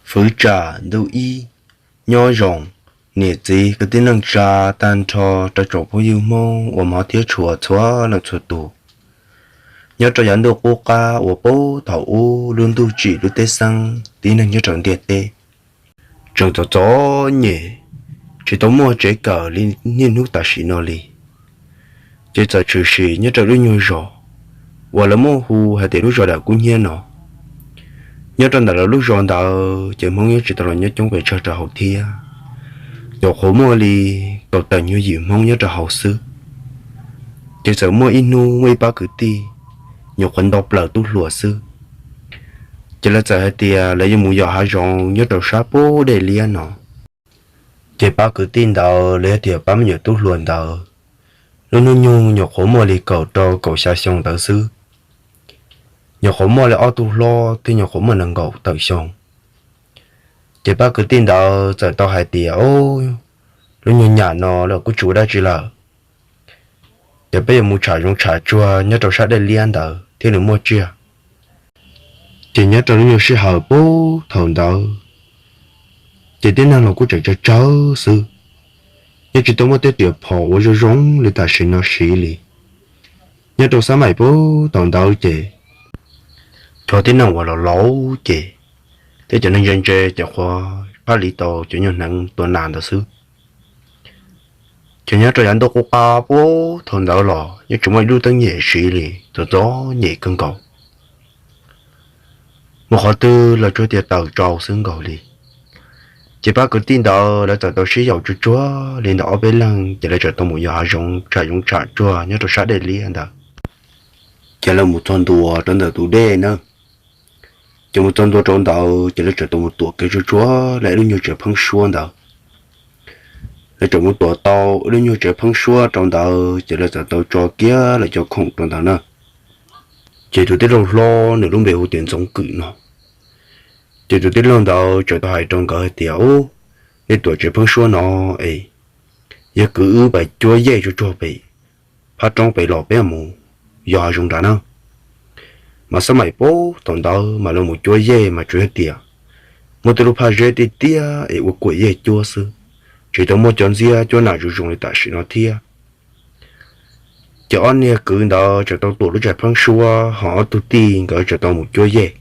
Fwv tsam ntuj ib, nyob zoo, niam txiv kwv tij neej tsa, tag nrho rau tsoom phooj ywg Hmoob uas hmov thiab tshua txhua leej txhua tus. Nyob rau yav ntuj qub qab uas puag thaum ub lub ntuj tsim lub teb xeeb tib neeg nyob rau ntiaj teb tseem txom txom nyem, tsis tau muaj tsev kawm li niaj hnub tam sim no li. Ces txawm tshwm sim nyob rau lub nyuag zos uas lawv muaj hu hais tias lub zos Dam Kub Hnyiab no. Nyob rau ntawm lawv lub zos ntawd ces Hmoob nyob tsis tau los nyob coob pes tsawg rau hauv thiab, nyuam qhuav muaj li kaum tawm nyuag yim Hmoob nyob rau hauv xwb. Ces txawm muaj ib hnub muaj ib pab kwv tij nyuam qhuav nto plaws tub hluas xwb, ces lawv txawm hais tias lawv yuav mus yos hav zoov nyob rau sab puag dej liab no. Ces pab kwv tij ntawd lawv yog tias pab me nyuam tub hluas ntawd, lub hnub nyoog nyuam qhuav muaj li kaum rau kaum xya xyoo ntawd xwb, nyuam qhuav muaj li ob tug hlob thiab nyuam qhuav muaj nees nkaum tawm xyoo. Ces pab kwv tij ntawd txawm tau hais tias, Au, lub nyuag nyam no los kuj tsis ua dab tsi lawm, ces peb yuav mus tsham zoov tsham tsuag nyob rau sab dej liab ntawd thiaj li muaj tsiaj. Ces nyob rau lub nyuag sij hawm puag thaum ntawd, ces tib neeg los kuj tseem tsawg tsawg xwb, yeej tsis tau muaj tej riam phom uas zoo zoo li tam sim no siv li. Nyob rau xab maim puag thaum ntawd ces cov tib neeg uas laus laus ces thiab cov neeg ntse ntse ces qhuav phaj li tau cov nyuag hneev tua nas ntawd xwb. Ces nyob rau yav ntuj qub qab puag thaum ntawd los yeej tsis muaj ib lub teeb nyem siv li, txom txom nyem kawg nkaus. Mus qhov twg los tsuas tias tawm tsau xwb nkaus li. Ces pab kwv tij ntawd lawv txawm tau sib yaum tsuag tsuag li ntawm ob peb leeg ces lawv txawm tau mus yos hav zoov tsham zoov tsham tsuag nyob rau sab dej liab ntawd. Ces lawv mus txog ntua rau ntawm tus dej na, ces mus txog ntua rau ntawd ces lawv txawm tau mus tuam kev tsuag tsuag lawv ib lub nyuag tsev pheeb suab ntawd. Lawv txawm mus tuam tau ib lub nyuag tsev pheeb suab rau ntawd ces lawv txawm tau tso kiag lawv cov khoom rau ntawd na. Ces tus tij laug hlob nws lub npe hu tias Ntxoov Kwm no. Ces tus tij laug ntawd txawm tau hais rau nkawd hais tias, Ub, nej tuam tsev pheeb suab no es yog kwv wb pais cuab yej tsuag tsuag pem phab roob pem los peb mus yos hav zoov nrad na. Mas xab maim puag thaum ntawd mas lawv mus cuab yej mas tsuas yog tias muaj tej lub phaj zeb tiaj tiaj es ua kuam yej cuab xwb, tsis tau muaj cov ntxiab cuab nas zoo zoo li tam sim no thiab. Ces ob niag kwv ntawd txawm tau tuam lub tsev pheeb suab ho ob tug tij nkawd txawm tau mus cuab yej.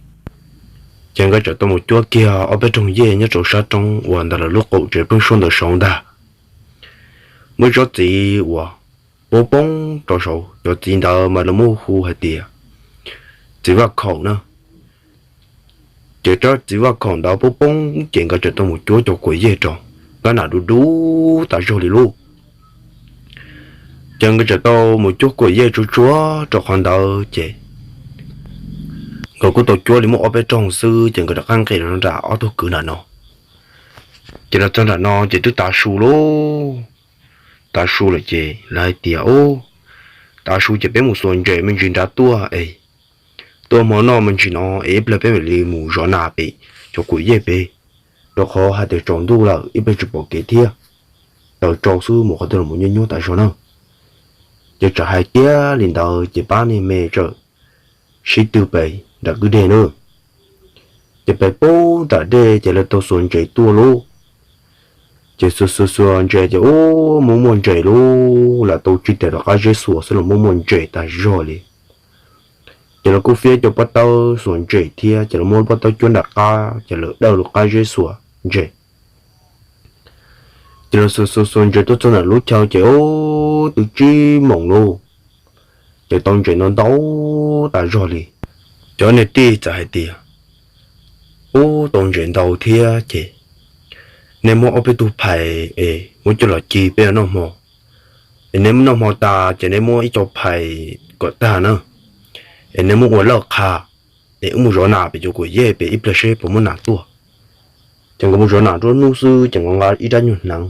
Ces nkawd txawm tau mus cuab kiag ob peb rooj yej nyob rau sab roob uas ntawm lawv lub qaum tsev pheeb suab ntawd saud ntag. Muaj ib tsob txiv uas poob poob rau saud, cov txiv ntawd mas lawv muab hu hais tias txiv vaj khaum na. Ces tsob txiv vaj khaum ntawd poob poob ces nkawd txawm tau mus cuab cov kuam yej rau, nkab nas du du tas zog li lauj. Ces nkawd txawm tau mus cuab kuam yej tsuag tsuag rau qhov ntawd ces nkawd kuj tau cuab li muaj ob peb rooj xwb ces nkawd rov qab nqis los nram ob tug kwv nram no. Ces los txog nram no ces twb tav su lauj. Tav su lawm ces lawv hais tias, Ub, tav su ces peb mus xuas ntses me ntsis nrad tuaj es tuaj hmo noj me ntsis no es ib pliag peb mam li mus zov nas pem cov kuam yej pem, rau qhov hais tias tsaus ntuj lawm ib pliag tsis pom kev thiab. Tawm tsau xwb mus qhov twg los mus nyuaj nyuaj tas zog na. Ces txawm hais kiag li ntawd ces pab niag me txawm sib tw pem nram kwj deg na. Ces pem puag nram dej ces lawv tau xuas ntses tuaj lauj. Ces xuas xuas xuas ntses ces ub, muaj muaj ntses lauj, lam tau tsis tias rov qab zeb xuas xwb los muaj muaj ntses tas zog li. Ces lawv kuj fiab cov pob tawb xuas ntses thiab ces lawv muab pob tawb cuab nram qab ces lawv dawj lub qab zeb xuas ntses. Ces lawv xuas xuas xuas ntses tuaj txog ntawm lub chaw ces ub, twb tsib moos lauj, ces tau ntses ntau ntau tas zog li. Cov niag tij txawm hais tias, Ub, tau ntses ntau thiab ces nej muab ob peb tug phais es muab coj los ci peb noj hmo. Es nej muab noj hmo tas ces nej muab ib co phais kom tag na, es nej muab ua lawj qha, es wb mus zov nas pem cov kuam yej pem ib pliag seb puas muaj nas tuaj. Ces nkawd mus zov nas nruab hnub xwb ces nkawd nqa ib rab nyuag hneev.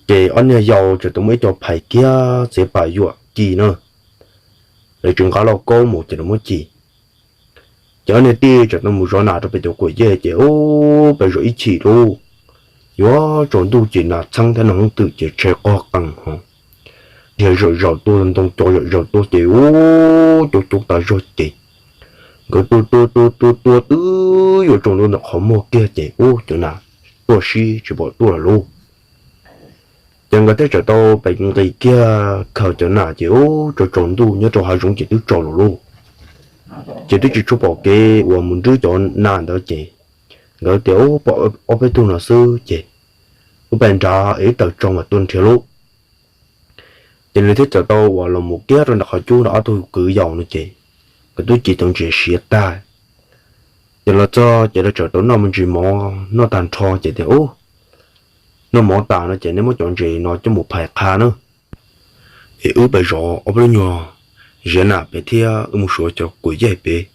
Ces ob niag yau txawm tau muab ib co phais kiag txiav pas yuam ci na, lawv tsis nqa lauj kaub mus ces lawv muab ci. Ces ob niag tij txawm tau mus zov nas rau pem cov kuam yej ces ub, peb zov ib chim lauj, yuav tsaus ntuj ces nas txheeb thiab nas hoob twm ces tshe qog qees ho, dhia zom zaws tuaj, ntoo co zom zaws tuaj ces ub, coob coob tas zog ces Nkawd tua tua tua tua tua twb yuav tsaus ntuj ntawm qhov muag kiag ces ub cov nas tuaj sib tsis pom tuaj lawm lauj. Ces nkawd thiaj tsam tau pem nqis kiag khaws cov nas ces ub tsaus tsaus ntuj nyob rau hav zoov ces twb tsaus lawm lauj. Ces twb tsis tshua pom kev uas mus nrwb cov nas ntawd ces nkawd tias ub pom ob peb tug no xwb ces wb pais nrad es wb tawm tsaus mam tuaj nrhiav lauj. Ces nws thiaj tsam tau uas los mus kiag rau nram qhov cub nram ob tug kwv yau no ces nkawd twb ci tau ntses siav tag. Ces los txog ces lawv tsam tau noj me ntsis mov noj tag nrho ces tias ub, noj mov tas no ces neb muab cov ntses no coj mus phais qha na. Es wb pais zov ob peb lub nyuag ziav nas pem thiab wb mus suav cov kuam yaig pem,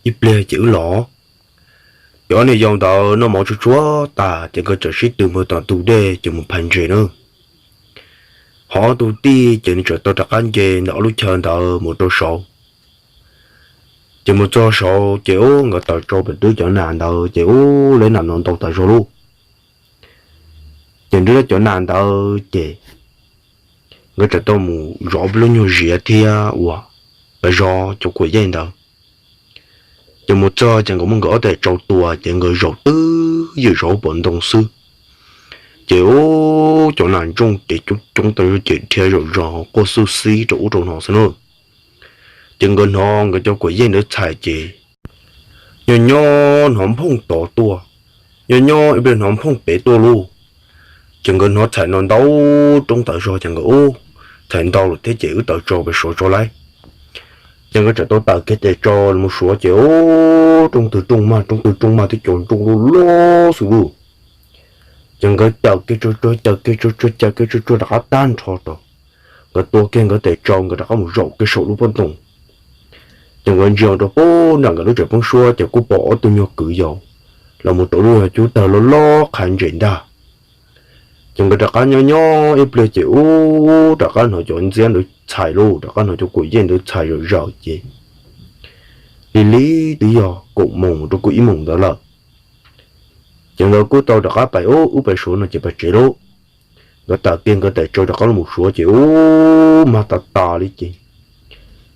ib pliag ces wb los. Ces ob niag yau ntawd noj mov tsuag tsuag tas ces nkawd tsam sib tw mus tom ntug dej ces mus phais ntses na. Ho ob tug tij ces nws tsam tau rov qab nce ntawm ob lub chaw ntawd mus rau saud. Ces mus txog saud ces ub nkawd taws tsau pem twb cov nas ntawd ces ub lawv nas no ntau tas zog lauj. Ces nrhiav cov nas ntawd ces nkawd tsam tau mus zov ob peb lub nyuag ziav thiab uas pab zov cov kuam yaig ntawd. Ces mus txog ces nkawd muab nkawd ob teg tsau tua ces nkawd zaum twb ywm zov pom ntoo xwb. Ces ub cov nas ntsooj ces coob coob tau ces dhia zaum zog quaj xwb xib rau ub rau no xwb na. Ces nkawd hnov nkawd cov kuam yaig ntawd txhais ces nyob nyob hnov nphooj tod tuaj, nyob nyob ib pliag hnov nphooj pem tuaj lauj. Ces nkawd hnov txhais no ntau roob tawm zog ces nkawd ub, txhais ntau lawm thiab ces wb taws tsau pem suav tso lauj. Ces nkawd tsam tau tawm kiag tes tsau los suav ces ub roob twg roob mag roob twg roob mag thiab cov ntsooj loj loj xwb lauj. Ces nkawd caws kiag tsuag tsuag caws kiag tsuag tsuag caws kiag tsuag tsuag rov qab tag nrho rau, nkawd tua kiag nkawd tes tsau nkawd rov qab mus zaum kiag saum lub pob ntoo. Ces nkawd ntsia rau pem nram nkawd lub tsev poob suab ces kuj pom ob tug nyuag kwv yau los mus rau lub cub tawg loj loj qhav ntses ntag. Ces nkawd rov qab nyob nyob ib pliag ces ub rov qab hnov cov ntxiab ntawd txhais lauj, rov qab hnov cov kuam yaig ntawd txhais zawm zaws ces lig lig twb yog kaum moos rau kaum ib moos ntawd lawm. Ces nkawd kuj tau rov qab pais ub ub pais suav no ces pais tsev lauj. Nkawd tawm kiag nkawd tes tsau rov qab los suav ces ub mag tas tas li ces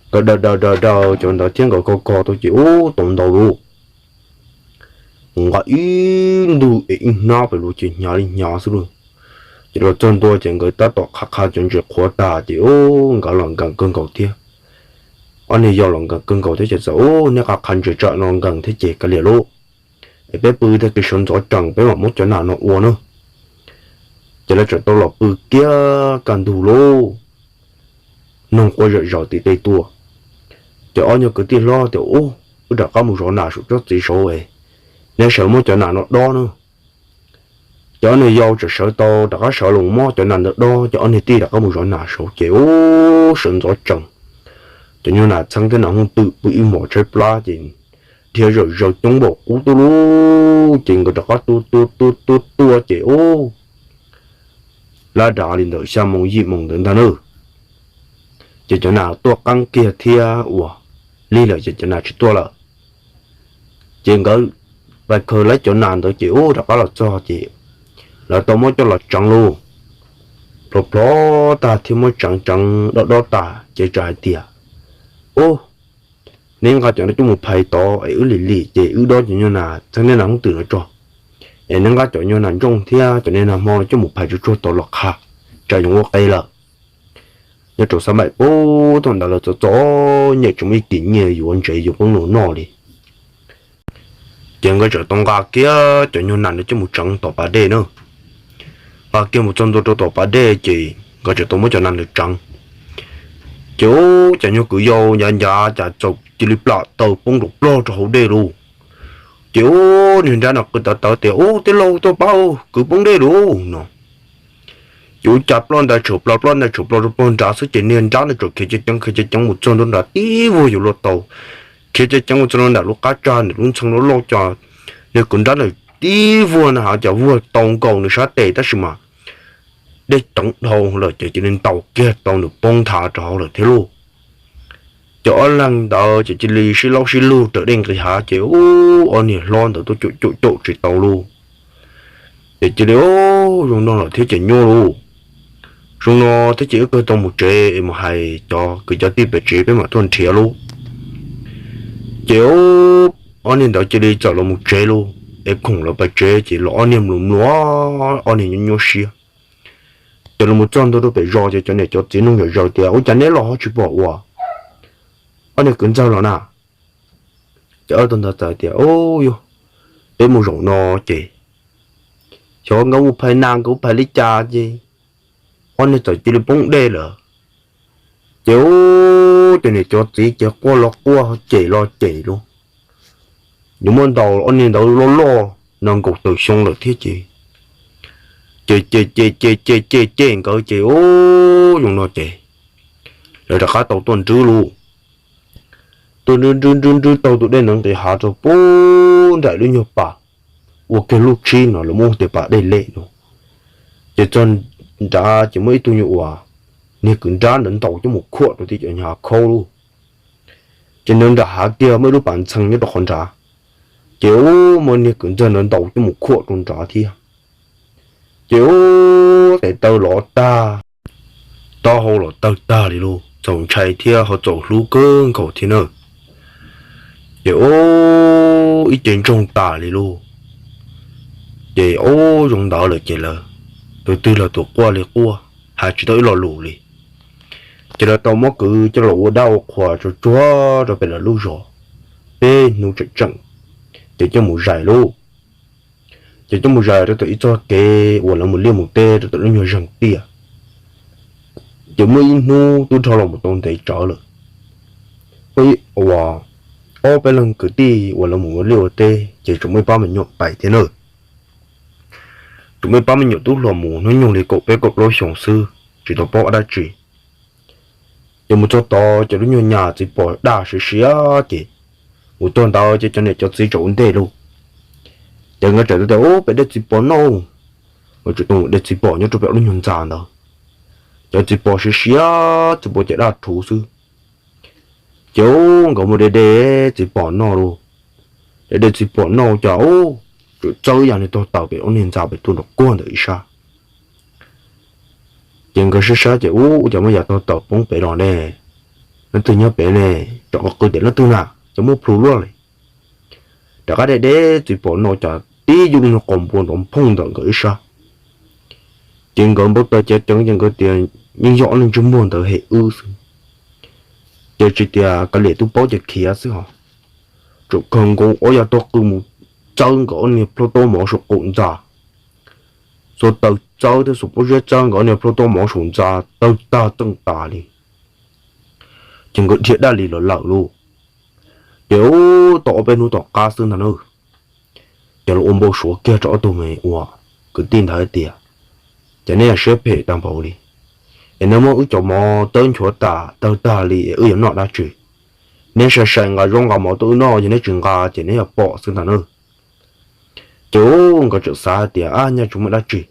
nkawd daws daws daws daws cov ntawd thiab nkawd kho kho tau ces ub tau ntau lauj. Nqa ib ntug es ib hnab pem lawm ces hnyav li hnyav xwb lauj. Ces los txog ntua ces nkawd tab tom qha qha cov ntses qhuav tas ces ub nkawd los nkees kawg nkaus thiab. Ob niag yau los nkees kawg nkaus thiab ces txawm ub neb qha qha ntses tsam no nkees thiab ces kav liam lauj, es peb pw tag kis sawv ntxov tsees peb mam muab cov nas no ua na. Ces lawv tsam tau los pw kiag kaj ntug lauj, noog quaj zawm zaws tim tej tuaj. Ces ob nyuag kwv tij hlob tias ub wb rov qab mus zov nas saum tsob txiv saud es neb sawv muab cov nas no dob na. Ces ob niag yau tsam sawv tau rov qab sawv los muab cov nas ntawd dob ces ob niag tij rov qab mus zov nas saud ces ub sawv ntxov tsees, cov nyuag nas txheeb thiab nas hooj twm pw ib hmos tshaib plab ces dhia zawm zaws coob npaum qub tuaj lauj. Ces nkawd rov qab tua tua tua tua tua ces ub lab dav li ntawm xya moos yim moos ntawd ntag na. Ces cov nas tuaj qeeb kiag thiab uas lig lawm ces cov nas tsis tuaj lawm. Ces nkawd pais khaws laib cov nas ntawd ces ub rov qab los txog ces lawv tau muab coj los tseev lauj. Plhov plhov tag thiab muab tseev tseev dob dob tas ces tsam hais tias ub neb nqa cov no coj mus phais tod es wb lim lim ces wb dob cov nyuag nas txheeb thiab nas hooj twm no tso, es neb nqa cov nyuag nas ntsooj thiab cov nyuag nas hmo no coj mus phais tsuag tsuag tod los qha, tsam yoov ua qe lawm. Nyob rau xab maim pub thaum ntawd lawv txom txom nyem tsis muaj ib kis nyiaj yuav ntsev yuav poob noj li. Ces nkawd tsam tau nqa kiag cov nyuag nas ntawd coj mus tseev tom pas dej na. Nqa kiag mus txog ntua rau tom pas dej ces nkawd tsam tau muab cov nas ntawd tseev. Ces ub cov nyuag kwv yau ncav ncav cas txawm cia li plam taw poob rau plog rau hauv dej lauj. Ces ub niag nrab no qw tawv tawv tias ub tij laug tuaj pab kwv poob dej lauj no. Ces ub cas ploj ntais tshuam plas ploj ntais tshuam plas rau pog nrad xwb ces niag nrab ntawd txawm khiav ceev ceev khiav ceev ceev mus txog ntua nrad tib vuag yuav luag tau. Khiav ceev ceev mus txog ntua nram lub qab tsag ntawm lub ntxhee loj loj ces niag kwv nrab ntawd tib vuag na has cas vuag tau nkaus nws sab tes tab sis mas dej teev dhau lawm ces cia li ntaus kiag tau nws poob nthav rau hauv lawm thiab lauj. Ces ob leeg ntawd ces cia li sib laub sib lug raws dej nqis hav ces ub ob niag hlob ntawd tuaj caum caum caum tsis tau lauj. Ces cia li ub zoo no lawm thiab ces nyuaj lauj. Zoo no thiab ces wb kawg tau mus tsev es mus hais cov kwv cov tij pem tsev peb mam tuaj nrhiav lauj. Ces ob niag ntawd cia li txawm los mus tsev lauj, es khoom los pas tsev ces los ob niag mluas mluas, ob niag nyuaj nyuaj siab. Ces los mus txog ntua rau pem zos ces cov niam cov txiv nug zom zaws tias, Ua cas neb los ho tsis pom ua ob niag kwv ntxawg los na? Ces ob tug ntawd txawm tias, Ub, yog peb mus zaum no ces xyov nkawd mus phais nas nkawd phais li cas ces ob niag txawm cia li poob dej lawm. Ces ub, cov niam cov txiv ces quaj los quaj, cem los cem lauj. Yuav muaj ntau ob niag ntawd loj loj, nees nkaum tawm xyoo lawm thiab ces, ces ces ces ces ces ces nkawd ces ub, zoo no ces lawv rov qab tau tuaj nrwb lauj. Tuaj nrwb nrwb nrwb nrwb tau tus dej ntawd nqis hav rau pub nraim lub nyuag pas, ua kiag lub tshib no lawv muab hu tias pas dej lem no. Ces txog nrad ces muaj ib tug nyuag uas niag kwv nrab ntawd ntaus coj mus khuam rau tim cov nyuag hav khaub lauj. Ces nws nram hav kiag muaj ib lub pas ntxhee nyob rau qhov nrad, ces ub, muaj niag kwv ntxawg ntawd ntaus coj mus khuam rau nrad thiab. Ces ub, tes taw los tag, taub hau los tawg tag li lauj, txaus ntshai thiab ho txaus hlub kawg nkaus thiab na. Ces ub, ib ce ntsoog tas li lauj. Ces ub, zoo ntawd lawm ces lawv tus twg los tus quaj li quaj, hais tsis tau ib lo lus li. Ces lawv tau muab kwv coj los ua dab ua qhua tsuag tsuag rau pem lawv lub zos, peb hnub tseem tseem, ces coj mus zais lauj. Ces coj mus zais rau tom ib txoj kev uas lawv mus liaj mus teb rau tom lub nyuag zeeg tiaj. Ces muaj ib hnub twb dhau los mus tau ntev tsawv lawm, ua ob peb leeg kwv tij uas lawv mus ua liaj ua teb ces tseem muaj ib pab me nyuam pais thiab na. Tseem muaj ib pab me nyuam tub hluas mus hnub nyoog li kaum peb kaum plaub xyoos xwb, tsis tau paub dab tsi. Ces mus txog tod ces lub nyuag nyas txiv pos daj siav siav ces mus txog ntawd ces cov niam cov txiv tseem ua ntej lauj. Ces nkawd txawm tias, Ub, pem dej txiv pos noj. Nkawd txawm tuaj mus de txiv pos nyob rau pem lub nyuag ntxa ntawd. Ces txiv pos siav siav, txiv pos ces daj rhuv xwb. Ces ub, nkawd mus de de txiv pos noj lauj. De de txiv pos noj cas ub, txawm txawb ib yam niag tog taws pem lub niag ntxa pem tuaj nrov kuag ntawm ib sab. Ces nkawd saib saib ces ub, ua cas muaj yam tog taws poob pem los ne, leej twg nyob pem ne, tsam qw tias leej twg na, ces muab plhu luaj li. Rov qab de de txiv pos noj cas tib yuj lub nyuag qos npua nrov phooj ntawm nkawd ib sab. Ces nkawd npau taws ceev ceev ces nkawd tias, Yeej yog ob leeg ntsej muag ntawd hem wb xwb. Ces tsis tias kav liam tub paub ces khiav xwb hos. Tsuas kawg nkaus ob yam tog qw mus txawb nkawd ob niag plhaub taub mov saum qaum ntxa. Xuas taws txawb thiab xuas pob zeb txawb nkawd ob niag plhaub taub mov saum ntxa tawg tag txeej tas li. Ces nkawd dhia daj li los lawm lauj. Ces ub, tau ob peb hnub tom qab xwb ntag na, ces los ua npau suav kiag rau ob tug me uas kwv tij ntawd hais tias, Ces neb yog siab phem tag npaum li, es neb muab wb cov mov txawb nchuav tas tawg tag li es wb yuav noj dab tsi? Neb sai sai nqa zaub nqa mov tuaj wb noj, yog neb tsis nqa ces neb yog pom xwb ntag na. Ces ub, nkawd txawm xav hais tias, Ab, nyaj tsis muaj dab tsi,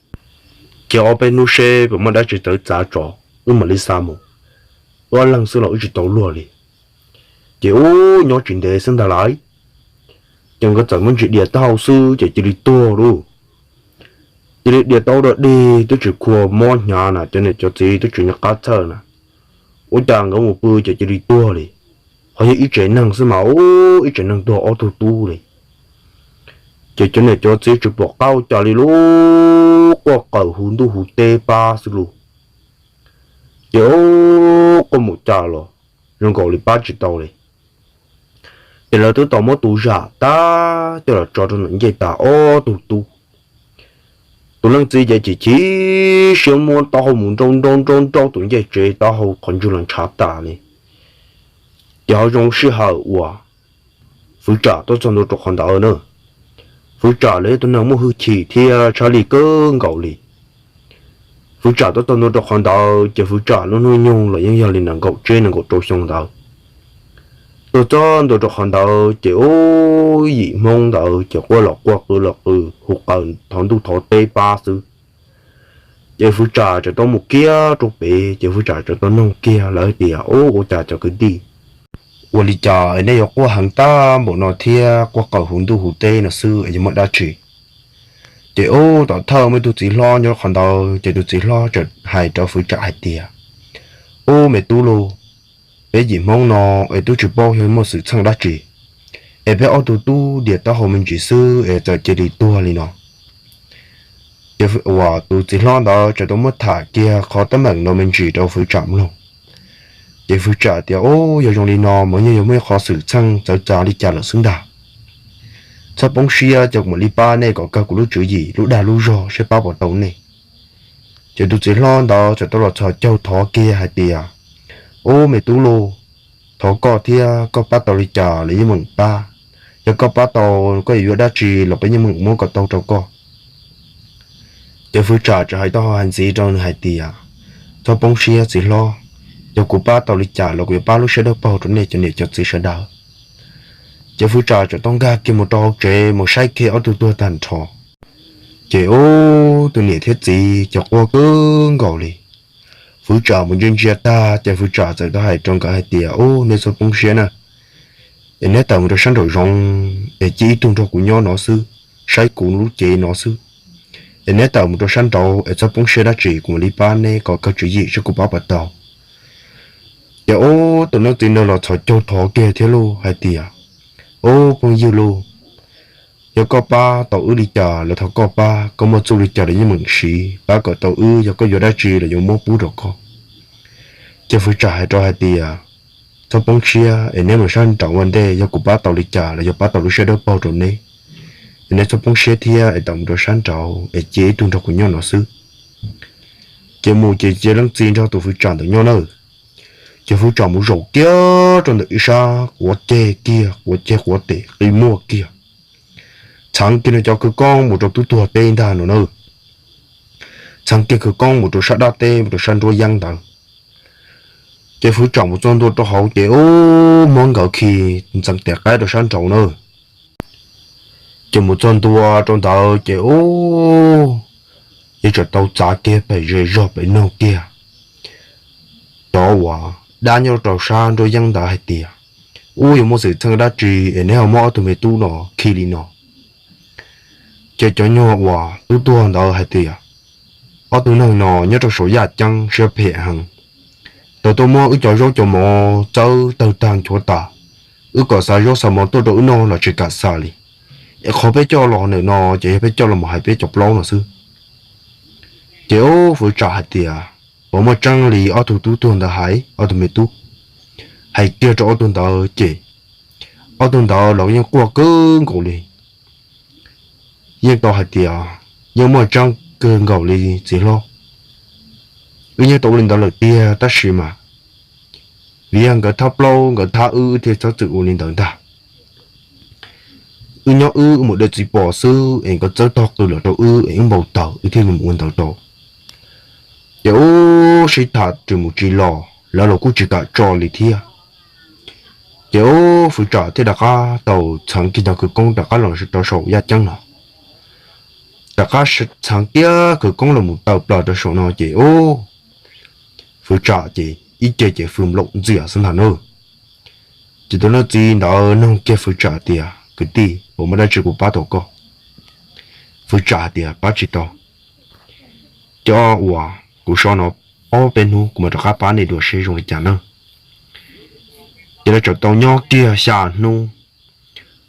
ces ob peb hnub seb puas muaj dab tsi txawv txav tso, wb mam li xa mus. Wb ob leeg xwb los wb tsis tau luag li. Ces ub, nyob tsis ntev xwb ntag lauj, ces nkawd txawm muab ntsis dias taub hau xwb ces cia li tuag lauj. Cia li dias taub hau dog dig twb tsis khuam mob hnyav na, cov niam cov txiv twb tsis nco qab txhawj na. Ua cas nkawd mus pw ces cia li tuag li. Ho yog ib tsev neeg xwb mas ub, ib tsev neeg tuag ob tug tub li. Ces cov niam cov txiv tsis pom qab ua cas li lauj, quaj qawm hu ntuj hu teb pab xwb lauj. Ces ub, quaj mus cas los zoo nkaus li pab tsis tau li. Ces lawv twb tau muab tus zam tag coj los tso rau ntawm ncej tas ob tug tub. Tus leej txiv ces chim chim siab muab taub hau mus nrauj nrauj nrauj nrauj tus ncej tsev taub hau qhov ntswg los ntshav tas li. Ces ho zoo sij hawm uas fwv tsam tuaj txog ntua rau qhov ntawd na. Fwv tsam los yog tus neeg muaj hwj chim thiab tshaj lij kawg nkaus li. Fwv tsam tuaj txog ntua rau qhov ntawd ces fwv tsam lub hnub nyoog los yeej yog li nees nkaum tsib nees nkaum rau xyoo ntawd. Tuaj txog ntua rau qhov ntawd ces ub, yim Hmoob ntawd ces quaj los quaj qw los qw hu qawm thov ntuj thov teb pab xwb. Ces fwv tsam tseem tau mus kiag rau pem ces fwv tsam tseem tau noog kiag lawv tias, Ub, ua cas cov kwv tij, ua li cas es nej yuav quaj heev tag npaum no thiab quaj qawm hu ntuj hu teb no xwb es yuav muaj dab tsi? Ces ub, tom thawj muaj ib tug txiv hlob nyob qhov ntawd ces tus txiv hlob tseem hais rau fwv tsam hais tias, Ub, me tub lauj, peb yim Hmoob no es twb tsis paub yog muaj xwm txheej dab tsi, es peb ob tug tub diam taub hau me ntsis xwb es txawm cia li tuag li no. Ces uas tus txiv hlob ntawd txawm tau muab tham kiag qhov teeb meem no me ntsis rau fwv tsam mloog. Ces fwv tsam tias, Ub, yog zoo li no mas yeej yog muaj ib qho xwm txheej txawv txav li cas lawm xwb ntag. Txhob poob siab, cia kuv mam li pab nej kom kawg kuv lub tswv yim lub dag lub zog saib pab puas tau nej. Ces tus txiv hlob ntawd txawm tau los txhos caug thov kiag hais tias, Ub, me tub lauj, thov koj thiab, koj pab tau li cas los yeej meem pab. Yog koj pab tau, koj yuav yuav dab tsi los peb yeej meem muab kom tau rau koj. Ces fwv tsam txawm hais tau hais ntxiv rau nws hais tias, Txhob poob siab txiv hlob, yog kuv pab tau li cas los kuv yuav pab lub siab dawb paug rau nej cov niam cov txiv sawv daws. Ces fwv tsam txawm tau nkag kiag mus rau hauv tsev mus saib kiag ob tug tuag tag nrho. Ces ub, tus niam thiab txiv ces quaj kawg nkaus li. Fwv tsam mus ntsia ntsia tag ces fwv tsam txawm tau hais rau nkawd hais tias, Ub, nej txhob poob siab na, es neb tawm mus rau sab nraum zoov es cia ib tug nrog kuv nyob no xwb, saib kuv lub cev no xwb. Es neb tawm mus rau sab nraud es txhob poob siab dab tsi, kuv mam li pab neb kom kawg tswv yim saib kuv pab puas tau. Ces ub, tus leej txiv ntawd los txhos caug thov kiag thiab lauj hais tias, Ub, phooj ywg lauj, yog koj pab tau wb li cas los thov koj pab, koj muaj txuj li cas los yeej meem siv, pab kom tau wb, yog koj yuav dab tsi los yuav muab pub rau koj. Ces fwv tsam hais rau hais tias, Txhob poob siab es neb mus sab nraud ua ntej, yog kuv pab tau li cas los yog pab tau lub siab dawb paug rau neb, es neb txhob poob siab thiab es tawm mus rau sab nraud es cia ib tug nrog kuv nyob no xwb. Ces mus ces cia leej txiv nrog tus fwv tsam ntawd nyob nawb. Ces fwv tsam mus zaum kiag rau ntawm ib sab quav ceg kiag, quav ceg quav tes qi muaj kiag, txheev kiag nws cov khawv koob mus rau tub tuag teb ntag no na. Txheev kiag khawv koob mus rau sab dab teb, mus rau sab nruab yeeb ntawd. Ces fwv tsam mus txog ntua rau hauv ces ub, muab nkawd khi ntxeev tes qaib rau sab nraud na. Ces mus txog ntua rau ntawd ces ub, yeej txawm tau txav kiag pem zej zog pem noog kiag cov uas dab nyob rau sab nruab yeeb ntawd hais tias, Ub, yuav muaj xwm txheej dab tsi es neb ho muab ob tug me tub no khi li no? Ces cov nyuag uas tub tuag ntawd hais tias, Ob tug neeg no nyob rau saum yaj ceeb siab phem heev, tau tuaj muab wb cov zaub cov mov txawb tawg tag nchuav tas, wb kom xa zaub xa mov tuaj rau wb noj los tsis kam xa li. Es qhov peb coj los ntawm no ces yog peb coj los mus hais peb cov plaub no xwb. Ces ub, fwv tsam hais tias, Puas muaj tseeb li ob tug tub tuag ntawd hais, ob tug me tub? Hais kiag rau ob tug ntawd ces ob tug ntawd los yeej quaj kawg nkaus li. Yeej tau hais tias, Yeej muaj tseeb kawg nkaus li txiv hlob. Wb yeej tau ua li ntawd lawm tiag tab sis mas vim yog nkawd thab plaub nkawd thab wb, wb thiaj txhob txwm ua li ntawd ntag. Wb nyob wb mus de txiv pos xwb es nkawd txawb tog qw los rau wb es wb npau taws, wb thiaj li mus ua ntawd rau. Ces ub, sib tham tsis mus tsis los, lawv los kuj tsis kam tso li thiab. Ces ub, fwv tsam thiaj rov qab tau txheev kiag cov khawv koob rov qab los rau saum yaj ceeb no. Rov qab txheev kiag khawv koob los mus tawm plaws rau saum no ces ub, fwv tsam ces ib ce ces fwv nplaum ntxias xwb ntag nawb. Ces tus leej txiv ntawd nug kiag fwv tsam tias, Kwv tij, puas muaj dab tsi kuv pab tau koj? Fwv tsam hais tias, Pab tsis tau. Cov uas kuv so no, ob peb hnub kuv mam rov qab pab nej dua seb zoo li cas nawb. Ces lawv txawm tau nyob kiag xya hnub,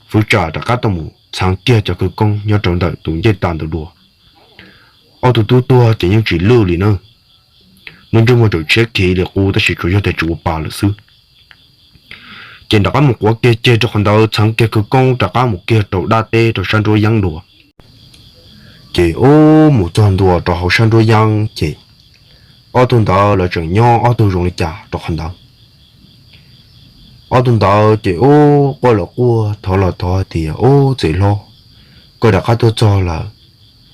fwv tsam rov qab tau mus txheev kiag cov khawv koob nyob rau ntawm tus ncej tas ntawd dua. Ob tug tub tuag ces yeej tsis lwj li nawb. Muaj ntsej muag tseem tshiab khiv li qub tab sis tsuas yog tias tsis ua pa lawm xwb. Ces rov qab mus quav kiag ceg rau qhov ntawd, txheev kiag khawv koob rov qab mus kiag rau dab teb rau sab nruab yeeb dua. Ces ub, mus txog ntua rau hauv sab nruab yeeb ces ob tug ntawd lawv tseem nyob ob tug zoo li cas rau qhov ntawd. Ob tug ntawd ces ub, quaj los quaj, thov los thov hais tias, Ub, txiv hlob, koj rov qab tuaj txog lawm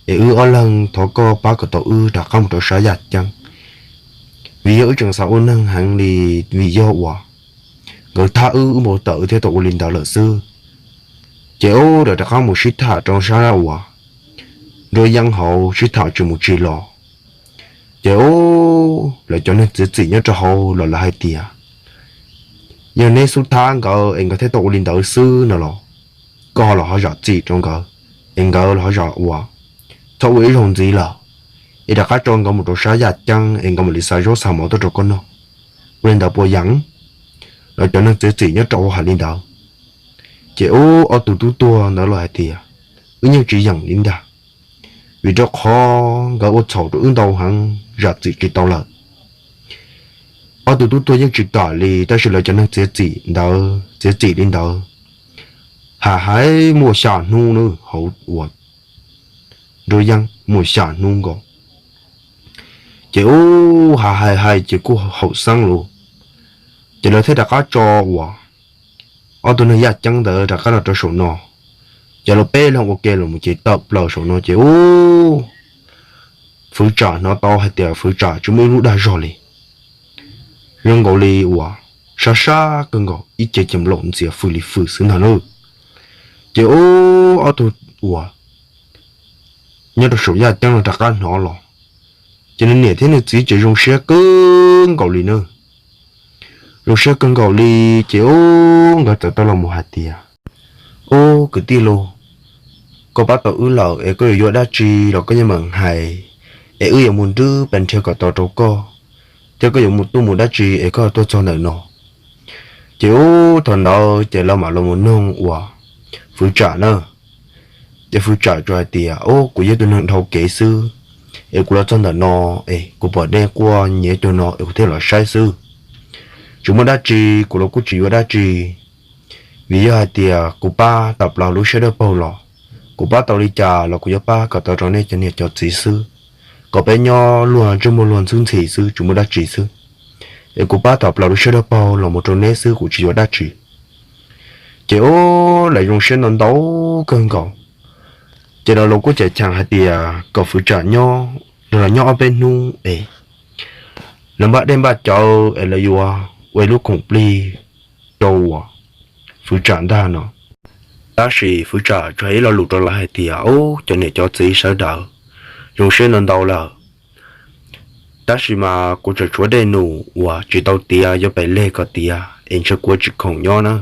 es wb ob leeg thov koj pab kom tau wb rov qab mus rau sab yaj ceeb, vim yog wb tseem xav ua neeg heev li, vim yog uas nkawd thab wb, wb npau taws wb thiaj tau ua li ntawd lawm xwb. Ces ub, lawv rov qab mus sib tham rau sab uas nruab yeeb hauv, sib tham tsis mus tsis los. Ces ub, lawv cov neeg txiav txim nyob rau hauv los lawv hais tias, Yog neb xub thab nkawd es nkawd thiaj tau ua li ntawd xwb no los, koj ho los ho zam txim rau nkawd, es nkawd los ho zam uas txhob ua ib zaug ntxiv lawm, es rov qab tso nkawd mus rau sab yaj ceeb es nkawd mam li xa zaub xa mov tuaj rau koj noj. Ua li ntawd puas yeem? Lawv cov neeg txiav txim nyob rau hauv hais li ntawd. Ces ub, ob tug tub tuag ntawd los hais tias, wb yeej tsis yeem li ntag, vim rau qhov nkawd ua txhaum rau wb ntau heev, zam txim tsis tau lawm. Ob tug tub tuag yeej tsis kam li, tab sis lawv cov neeg txiav txim ntawd txiav txim li ntawd, hais hais muaj xya hnub na, hauv uas nruab yeeb muaj xya hnub nkaus. Ces ub, hais hais hais ces kuj haum xeeb lawm, ces lawv thiaj rov qab tso uas ob tug neeg yaj ceeb ntawd rov qab los rau saum no. Ces lawv peb leeg ua ke los mus ces tawm plaws saum no ces ub, Fwv Tsam hnov tau hais tias Fwv Tsam tsis muaj ib lub dag zog li, zoo nkaus li uas sab sab kawg nkaus, ib ce ces nplaum ntxias fws li fws xwb ntag na. Ces ub, ob tug uas nyob rau saum yaj ceeb no rov qab hnov los, ces nws niam thiab nws txiv ces zoo siab kawg nkaus li na. Zoo siab kawg nkaus li, ces ub, nkawd txawm tau los mus hais tias, ub, kwv tij lauj, koj pab tau wb lawm es koj yuav yuav dab tsi los koj yeej meem hais, es wb yuav mus nrwb pes nrhiav kom tau rau koj, thiab koj yuav mus tuaj mus dab tsi es koj tuaj txog ntawm no. Ces ub, thaum ntawd ces lawv mam los mus noog uas Fwv Tsam na. Ces Fwv Tsam tsuas hais tias, ub, kuv yog tus neeg dhau kev xwb, es kuv los txog ntawm no, es kuv pom dej quaj nyiav cuag no es kuv thiaj los saib xwb. Tsis muaj dab tsi, kuv los kuj tsis yuav dab tsi, vim yog hais tias kuv pab tawm plaws lub siab dawb paug los, kuv pab tau li cas los kuv yuav pab kom tau rau nej cov niam cov txiv xwb, kom peb nyob luag ntsej muag luag ntxhi xwb, tsis muaj dab tsi xwb, es kuv pab tawm plaws lub siab dawb paug los mus rau neb xwb, kuv tsis yuav dab tsi. Ces ub, lawv zoo siab ntau ntau kawg nkaus. Ces lawv los kuj cheem cheem hais tias kom Fwv Tsam nyob, nws los nyob ob peb hnub es lawv npaj dej npaj cawv es lawv yuav ua ib lub khoom plig rau uas Fwv Tsam ntag no. Tab sis Fwv Tsam tsuas hais ib lo lus rau lawv hais tias, ub, cov niam cov txiv sawv daws, zoo siab ntau ntau lawm, tab sis mas kuv tseem tshuav dej num uas tsis tau tiav, yuav pem leg kom tiav es ntshe kuv tsis khoom nyob na.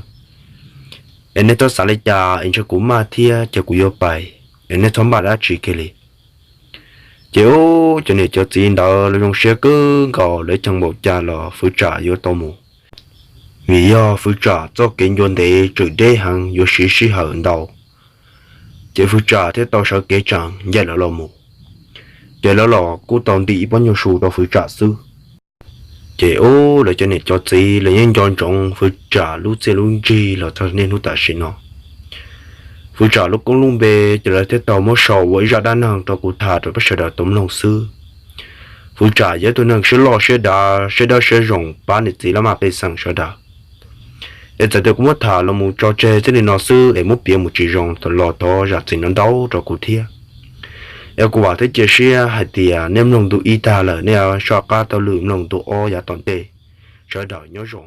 Es nej txhob xav li cas, es ntshe kuv maj thiab ces kuv yuav pais, es nej txhob npaj dab tsi kiag li. Ces ub, cov niam cov txiv ntawd lawv zoo siab kawg nkaus, lawv cheem npaum cas los Fwv Tsam yuav tau mus, vim yog Fwv Tsam txoj kev ncua ntev tseem deb heev, yuav siv sij hawm ntau. Ces Fwv Tsam thiaj tau sawv kev tseem ncaim lawv los mus. Ces lawv los kuj tau ntim ib pob nyuag su rau Fwv Tsam xwb. Ces ub, lawv cov niam cov txiv lawv yeej nco ntsoov Fwv Tsam lub txiaj lub ntsig los txog niaj hnub tam sim no. Fwv Tsam lub koob lub npe ces lawv thiaj tau muab sau ua ib zaj dab neeg rau kuv tham rau peb sawv daws tau mloog xwb. Fwv Tsam yog ib tug neeg siab loj siab dav, siab dawb siab zoo, pab niam txiv laj mej pej xeem sawv daws. Es txawm tias kuv muab tham los mus tso tseg txij li no xwb es muab piav mus tsis zoo los thov zam txim ntau ntau rau kuv thiab. Es kuv vam thiab cia siab hais tias nej mloog ntu ib tag lawm nej soj qab taug lwm mloog ntu ob yav tom ntej. Sawv daws nyob zoo.